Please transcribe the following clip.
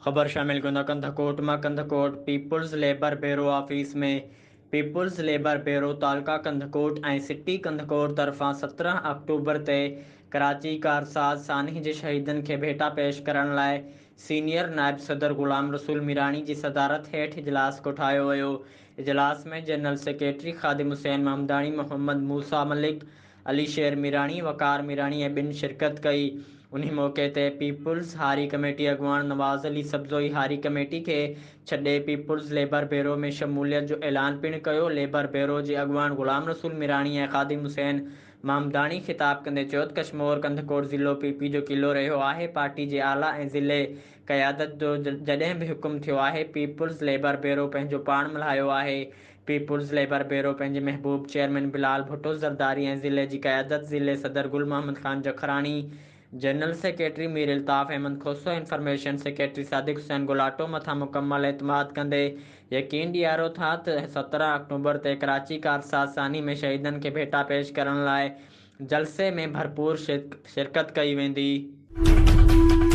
خبر شامل ڪندا ڪنڌڪوٽ مان Kandhkot peoples labour bureau office ۾ peoples labour bureau تعلقه ڪنڌڪوٽ ۽ سٽي ڪنڌڪوٽ طرفان 17 آڪٽوبر تي ڪراچي ڪارساز سانحي جي شهيدن کي ڀيٽا پيش ڪرڻ لاء سينيئر نائب صدر غلام رسول ميراڻي جي صدارت هيٺ اجلاس ڪوٺايو ويو اجلاس ۾ جنرل سيڪريٽري خادم حسين محمداڻي محمد موسيٰ ملڪ علي شير ميراڻي، وقار ميراڻي ۽ ٻين شرڪت ڪئي. انهي موقعي تي پيپلز هاري ڪميٽي اڳواڻ نواز علي سبزوئي هاري ڪميٽي کي ڇڏي پيپلز ليبر بيورو ۾ شموليت جو اعلان پڻ ڪيو. ليبر بيورو جي اڳواڻ غلام رسول ميراڻي ۽ خادم حسين محمداڻي خطاب ڪندي چيو ته ڪشمور ڪنڌڪوٽ ضلعو پي پي جو قلعو رهيو آهي، پارٽي جي اعليٰ ۽ ضلعي قيادت جو جڏهن به حڪم ٿيو آهي پيپلز ليبر بيورو پنهنجو پاڻ ملهايو آهي. پيپلز ليبر بيورو پنهنجي محبوب چيئرمين بلال ڀٽو زرداري ۽ ضلعي جي قيادت ضلعي صدر Gul Muhammad Khan Jakhrani, general secretary Mir Altaf Ahmed Khoso, information secretary Sadiq Hussain Gulato مٿان مڪمل اعتماد ڪندي يقين ڏياريو ٿا ته 17 آڪٽوبر تي ڪراچي ڪارساز سانحي ۾ شهيدن کي ڀيٽا پيش ڪرڻ لاء جلسي ۾ ڀرپور شرڪت ڪئي ويندي.